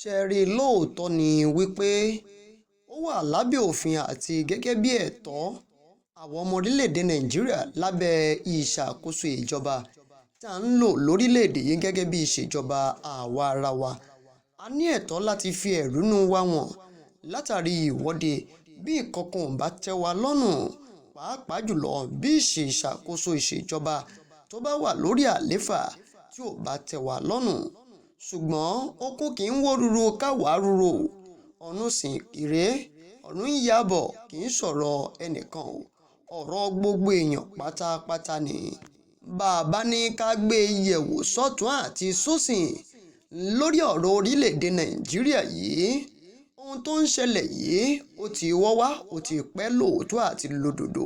Ṣé ẹ rí i, lóòótọ́ ni wípé ó wà lábẹ́ òfin àti gẹ́gẹ́ bí ẹ̀tọ́ àwọn ọmọ orílẹ̀-èdè Nàìjíríà lábẹ́ ìṣàkóso ìjọba tá à ń lò lórílẹ̀-èdè yìí gẹ́gẹ́ bí ìṣèjọba àwa-arawa. A ní ẹ̀tọ́ láti fi ẹ̀hónú wa hàn látàrí ìwọ́de bí nǹkan kan ò bá tẹ́ wa lọ́rùn, pàápàá jùlọ bí ìṣàkóso ìṣèjọba tó bá wà lórí àlééfà tí ò bá tẹ́ wa lọ́rùn. Ṣùgbọ́n okun kì í wó ruru ká wàá rúrò, ọ̀run sì rèé, ọ̀run ń yábọ̀ kì í ṣọ̀rọ̀ ẹnìkan o, ọ̀rọ̀ gbogbo èèyàn pátápátá ni. Bá a bá ní ká gbé e yẹ̀wò sọ́tùn-ún àti sósì lórí ọ̀rọ̀ orílẹ̀-èdè Nàìjíríà yìí, ohun tó ń ṣẹlẹ̀ yìí ó ti wọ́ wá, ó ti pẹ́ lóòótọ́ àti lódodo.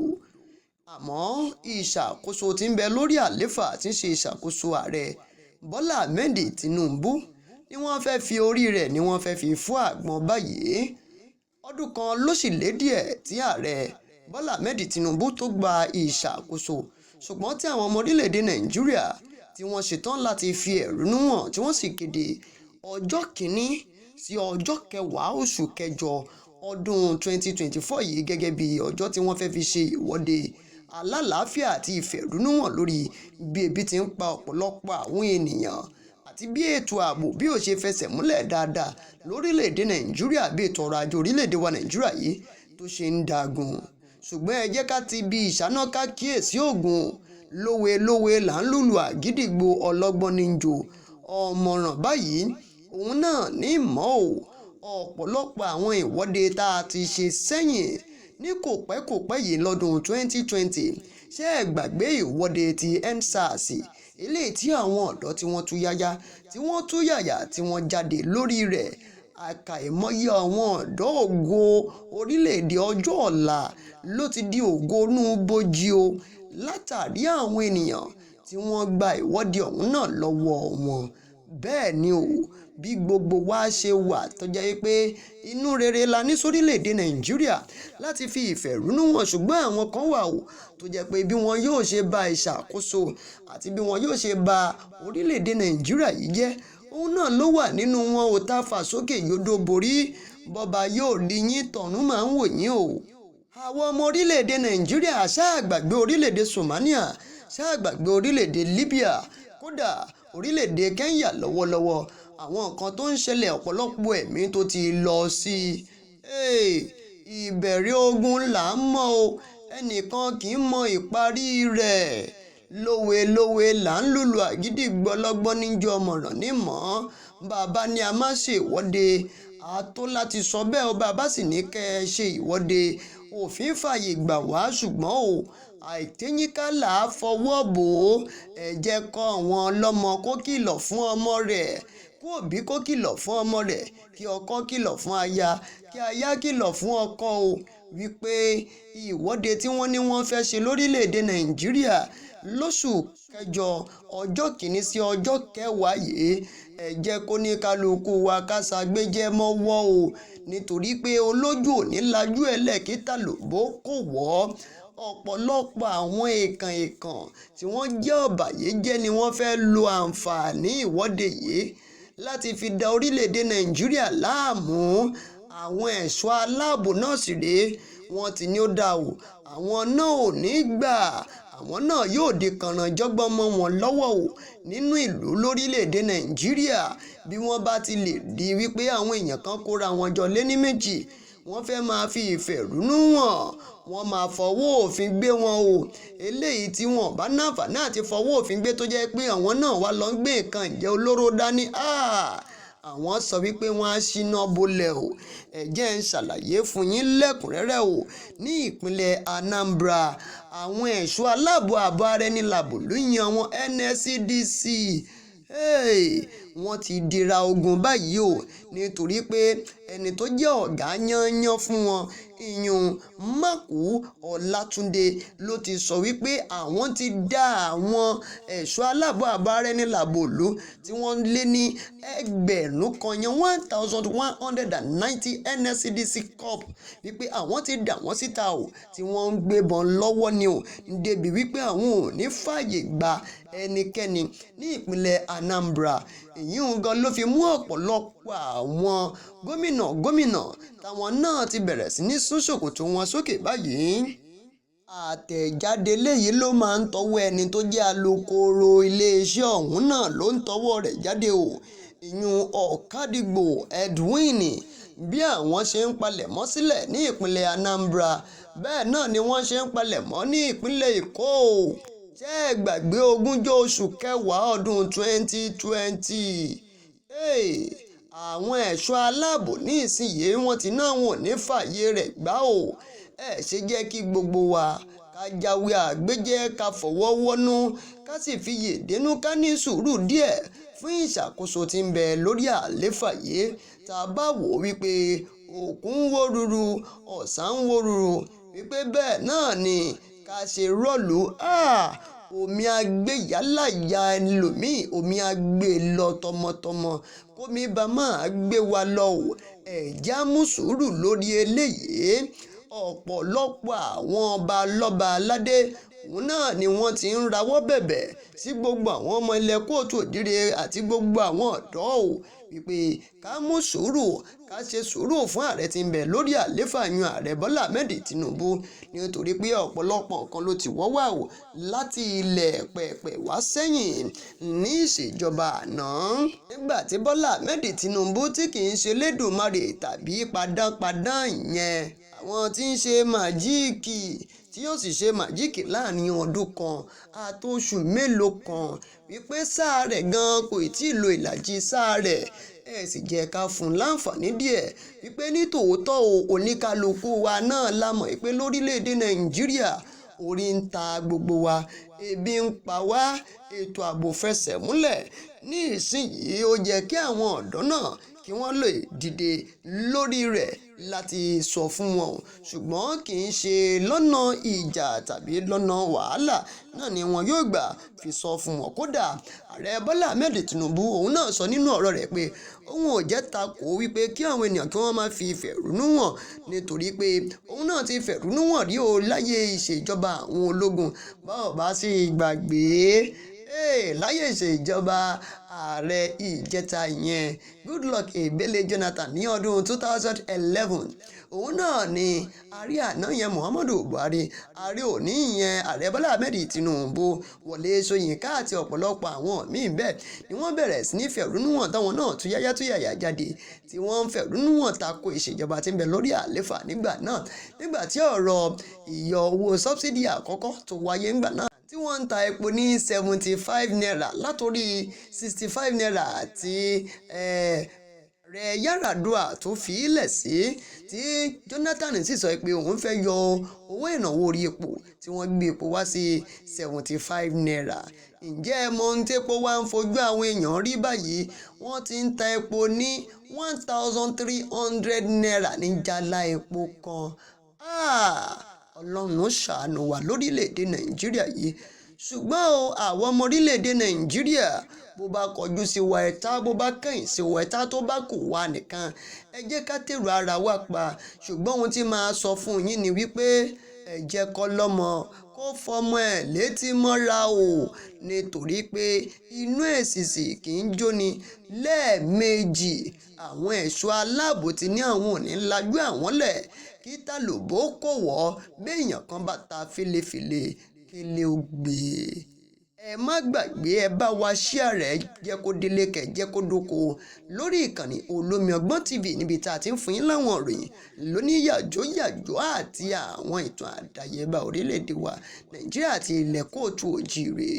Àmọ́ ìṣàkóso tí ń bẹ lórí àlééfà tí ń ṣe ìṣàkóso Ààrẹ Bọ́lá Ahmed Tinubu ni wọ́n fẹ́ fi orí rẹ̀ ni wọ́n fẹ́ fi fọ́ àgbọn báyìí. Ọdún kan ló sì lé díẹ̀ tí Ààrẹ Bọ́lá Ahmed Tinubu tó gba ìṣàkóso, ṣùgbọ́n tí àwọn ọmọ orílẹ̀-èdè Nàìjíríà tí wọ́n ṣetán láti fi ẹ̀hónú hàn tí wọ́n sì kéde ọjọ́ 1 sí ọjọ́ 10 oṣù kẹjọ ọdún 2024 yìí gẹ́gẹ́ bí ọjọ́ tí wọ́n fẹ́ fi ṣe ìwọ́de alálàáfíà àti ìfẹ̀hónúhàn lórí bí ebi ti ń pa ọ̀pọ̀lọpọ̀ àwọn ènìyàn àti bí ètò ààbò bí ó ṣe fẹsẹ̀ múlẹ̀ dáadáa lórílẹ̀-èdè Nàìjíríà, bí ètò ọrọ̀ ajé orílẹ̀-èdè wa Nàìjíríà yìí tó ṣe ń dagun. Ṣùgbọ́n ẹ jẹ́ ká ti ibi ìṣáná ká kíyèsí ògùn. Lówe lówe là ń lùlù àgídìgbo, ọlọ́gbọ́n ní í jó. Ọ̀mọ̀ràn báyìí òun náà ní mọ́ o. Ọ̀pọ̀lọpọ̀ àwọn ìwọ́de tá a ti ṣe sẹ́yìn ní kò pẹ́ kò pẹ́ yìí lọ́dún 2020, ṣé ẹ gbàgbé ìwọ́de ti EndSARS, eléyìí tí àwọn ọ̀dọ́ tí wọ́n tú yáyá, tí wọ́n tú yàyà, tí wọ́n jáde lórí rẹ̀? Àkàìmọye àwọn ọ̀dọ́ ògo orílẹ̀-èdè ọjọ́ ọ̀la ló ti di ògo inú bòjì o látàrí àwọn ènìyàn tí wọ́n gba ìwọ́de ọ̀hún náà lọ́wọ́ wọn. Bẹ́ẹ̀ ni o, bí gbogbo wa ṣe wà tó jẹ́ pé inú rere la ní sórílẹ̀-èdè Nàìjíríà láti fi ìfẹ̀hónú hàn, ṣùgbọ́n àwọn kan wà o tó jẹ́ pé bí wọn yóò ṣe ba ìṣàkóso àti bí wọn yóò ṣe ba orílẹ̀-èdè Nàìjíríà yìí jẹ́, òun náà ló wà nínú wọn ò tá fà sókè yódò borí. Bọ́ba yóò rí yín, tọ̀run máa ń wò yín o. Àwọn ọmọ orílẹ̀-èdè Nàìjíríà, ṣáà gbàgbé orílẹ̀-èdè Somalia, ṣáà gbàgbé orílẹ̀-èdè Libya, kódà orílẹ̀-èdè Kenya lọ́wọ́lọ́wọ́, àwọn nǹkan tó ń ṣẹlẹ̀, ọ̀pọ̀lọpọ̀ ẹ̀mí tó ti lọ sí i. Ìbẹ̀rẹ̀ ogun là ń mọ̀ o, ẹnìkan kì í mọ ìparí rẹ̀. Lówe lówe là ń lùlù àgídìgbo, ọlọ́gbọ́n ní í jó, ọ̀mọ̀ràn ní mọ̀ ọ́n. Bàbá ní a má ṣe ìwọ́de, a tó láti sọ bẹ́ẹ̀ o, bàbá sì ní kẹ́ ẹ ṣe ìwọ́de. Òfin fààyè gbà wá, ṣùgbọ́n o, àìtéyínká là á fọwọ́ bò ó. Ẹ jẹ́ kọ́ àwọn ọlọ́mọ kó kìlọ̀ fún ọmọ rẹ̀, kó òbí kó kìlọ̀ fún ọmọ rẹ̀, kí ọkọ kìlọ̀ fún aya, kí aya kìlọ̀ fún ọkọ o, wípé ìwọ́de tí wọ́n ní wọ́n fẹ́ ṣe lórílẹ̀-èdè Nàìjíríà lóṣù kẹjọ ọjọ́ 1 sí ọjọ́ 10 yìí, ẹ jẹ́ kó ní kálukú wa ká ṣàgbéjẹ́ mọ́wọ́ o, nítorí pé olójú ò ní lajú ẹlẹ́kìtà lóbó kò wọ́. Ọ̀pọ̀lọpọ̀ àwọn èèkàn èèkàn tí wọ́n jẹ́ ọ̀bàyéjẹ́ ni wọ́n fẹ́ lo àǹfààní ìwọ́de yìí láti fi da orílẹ̀-èdè Nàìjíríà láàmú. Àwọn ẹ̀ṣọ́ aláàbò náà sì rèé, wọ́n ti ní ó dáa o, àwọn náà ò ní gbà, àwọn náà yóò di kànrànjọ́gbọ́n mọ́ wọn lọ́wọ́ o nínú ìlú lórílẹ̀-èdè Nàìjíríà. Bí wọ́n bá ti lè rí wípé àwọn èèyàn kan kóra wọn jọ lé ní méjì, wọ́n fẹ́ máa fi ìfẹ̀hónú hàn, wọ́n máa fọwọ́ òfin gbé wọn o. Eléyìí tí wọ́n bá náfààní àti fọwọ́ òfin gbé tó jẹ́ pé àwọn náà wá lọ ń gbé nǹkan ìjẹ́ olóró dání, àwọn sọ wípé wọ́n á ṣíná bolẹ̀ o. Ẹ jẹ́ ń ṣàlàyé fún yín lẹ́kùnrẹ́rẹ́ o. Ní ìpínlẹ̀ Anambra, àwọn ẹ̀ṣọ́ aláàbò ààbò ara ẹni làbò ló yan àwọn NSCDC. Wọ́n ti dira ogun báyìí o, nítorí pé ẹni tó jẹ́ ọ̀gá yányán fún wọn, ìyún Mákù Ọlátúndé, ló ti sọ wípé àwọn ti dá àwọn ẹ̀ṣọ́ aláàbò ààbò ara ẹni làbò ìlú tí wọ́n lé ní 1,000 yẹn, 1,190 NSCDC Corps, wípé àwọn ti dà wọ́n síta o, tí wọ́n ń gbébọn lọ́wọ́ ni o, débi wípé àwọn ò ní fààyè gba ẹnikẹ́ni ní ìpínlẹ̀ Anambra. Ìyún gan ló fi mú ọ̀pọ̀lọpọ̀ àwọn gómìnà gómìnà táwọn náà ti bẹ̀rẹ̀ sí ní sún ṣòkòtò wọn sókè báyìí. Àtẹ̀jáde léyìí ló máa ń tọwọ́ ẹni tó jẹ́ alūkkóró iléeṣẹ́ ọ̀hún náà ló ń tọwọ́ rẹ̀ jáde o, ìyún Ọ̀kadìgbò Edwin. Bí àwọn ṣe ń palẹ̀mọ́ sílẹ̀ ní ìpínlẹ̀ Anambra, bẹ́ẹ̀ náà ni wọ́n ṣe ń palẹ̀mọ́ ní ìpínlẹ̀ Èkó. Ṣé ẹ gbàgbé ogúnjọ́ oṣù kẹwàá ọdún 2020? Àwọn ẹ̀ṣọ́ aláàbò ní ìsinyìí wọ́n ti náà wọn ò ní fààyè rẹ̀ gbà o. Ẹ ṣe jẹ́ kí gbogbo wa ká jáwé àgbéjẹ́, ká fọwọ́ wọ́nú, ká sì fiyè dénú, ká ní sùúrù díẹ̀ fún ìṣàkóso tí ń bẹ lórí àlééfà yìí. Tá a bá wò ó wípé òkun ń wó ruru, ọ̀sà ń wó ruru, wípé bẹ́ẹ̀ náà ni ká ṣe rọ́ọ̀lù, omi agbéyàláyà ẹlòmíì, omi agbé lọ tọmọtọmọ, kómi bá máa gbé wa lọ o. Ẹ̀já mú sùúrù lórí eléyìí. Ọ̀pọ̀lọpọ̀ àwọn ọba lọ́ba aládé òun náà ni wọ́n ti ń rawọ́ bẹ̀bẹ̀ sí gbogbo àwọn ọmọ ilẹ̀ kóòtù òdìrẹ àti gbogbo àwọn ọ̀dọ́ o, wípé ká mú sùúrù, ká ṣe sùúrù fún ààrẹ tí ń bẹ lórí àlééfà yan ààrẹ Bọ́lá Ahmed Tinubu, nítorí pé ọ̀pọ̀lọpọ̀ nǹkan ló ti wọ́ wà o láti ilẹ̀ pẹ̀pẹ̀ wá sẹ́yìn ní ìṣèjọba àná. Nígbà tí Bọ́lá Ahmed Tinubu tí kì í ṣe Lédùmarè tàbí padánpadán yẹn, àwọn tí ń ṣe màjíìkì tí yóò sì ṣe màjíìkì láàrin ọdún kan àtòṣù mélòó kan, wípé sáà rẹ̀ gan kò tí ì lo ìlàjì sáà rẹ̀, ẹ sì jẹ́ ká fún un láǹfààní díẹ̀ wípé ní tòótọ́ o, oníkálukú wa náà la mọ̀ wípé lórílẹ̀‐èdè Nàìjíríà orí ń ta gbogbo wa, ebi ń pa wá, ètò ààbò fẹsẹ̀ múlẹ̀. Ní ìsinyìí ó yẹ kí àwọn ọ̀dọ́ náà kí wọ́n lè dìde lórí rẹ̀ láti sọ fún wọn, ṣùgbọ́n kì í ṣe lọ́nà ìjà tàbí lọ́nà wàhálà náà ni wọn yóò gbà fi sọ fún wọn. Kódà ààrẹ Bọ́lá Ahmed Tinubu òun náà sọ nínú ọ̀rọ̀ rẹ̀ pé òun ò jẹ́ takò wípé kí àwọn ènìyàn kí wọ́n máa fi fẹ̀rúnú hàn, nítorí pé òun náà ti fẹ̀rúnú hàn rí o láyé ìṣèjọba àwọn ológun. Báwo bá sì gbàgbé láyé ìṣèjọba ààrẹ ìjẹta yẹn Goodluck Ebele Jonathan ní ọdún 2011, òun náà ni ààrẹ àná yẹn Muhammadu Buhari, ààrẹ òní yẹn ààrẹ Bọ́lá Ahmed Tinubu, Wọlé Ṣóyínká àti ọ̀pọ̀lọpọ̀ àwọn míín bẹ́ẹ̀ ni wọ́n bẹ̀rẹ̀ sí ní fẹ̀rúnú hàn, táwọn náà tún yáyá tún yàyà jáde tí wọ́n ń fẹ̀rúnú hàn tako ìṣèjọba tí ń bẹ lórí àlééfà nígbà náà, nígbà tí ọ̀rọ̀ ìyọ owó sọ́bsidì àkọ́kọ́ tó wáyé ńgbà náà tí wọ́n ń ta epo ní 75 naira látòrí 65 naira tí ààrẹ Yar'Adua tó fi í lẹ̀ sí, tí Jonathan sì sọ pé òun fẹ́ yọ owó ìrànwọ́ orí epo tí wọ́n gbé epo wá sí 75 naira. Ǹjẹ́ ẹ mọ ohun tí epo wá ń fojú àwọn èèyàn rí báyìí? Wọ́n ti ń ta epo ní 1,300 naira ní jálá epo kan. Ọlọ́run ó ṣàánú wa lórílẹ̀‐èdè Nàìjíríà yìí. Ṣùgbọ́n o, àwọn ọmọ orílẹ̀‐èdè Nàìjíríà, bó bá kọjú sí wa ẹ̀ta, bó bá kẹ̀yìn sí wa ẹ̀ta, tó bá kù wá nìkan, ẹ jẹ́ ká tèrò ara wa pa. Ṣùgbọ́n ohun tí màá sọ fún yín ni wípé ẹ jẹ́ kọ́lọ́mọ kó fọmọ ẹ̀ létí mọ́ra o, nítorí pé inú èsìsì kì í jóni lẹ́ẹ̀mejì. Àwọn ẹ̀ṣọ́ aláàbò ti ní àwọn ò ní lajú àwọn lẹ̀ kí tàlùbọ̀ kò wọ́, béèyàn kan bá ta fèlèfèlè kélé ó gbé. Ẹ má gbàgbé, ẹ bá wa share rẹ̀, jẹ́ kó délé kẹ̀ jẹ́ kó dóko lórí ìkànnì Olómi Ọgbọ́n TV, níbi tá a ti ń fún yín láwọn ìròyìn lóní yàjóyàjó àti àwọn ìtàn àdáyébá orílẹ̀-èdè wa Nàìjíríà àti ilẹ̀ kóòtù òjíire.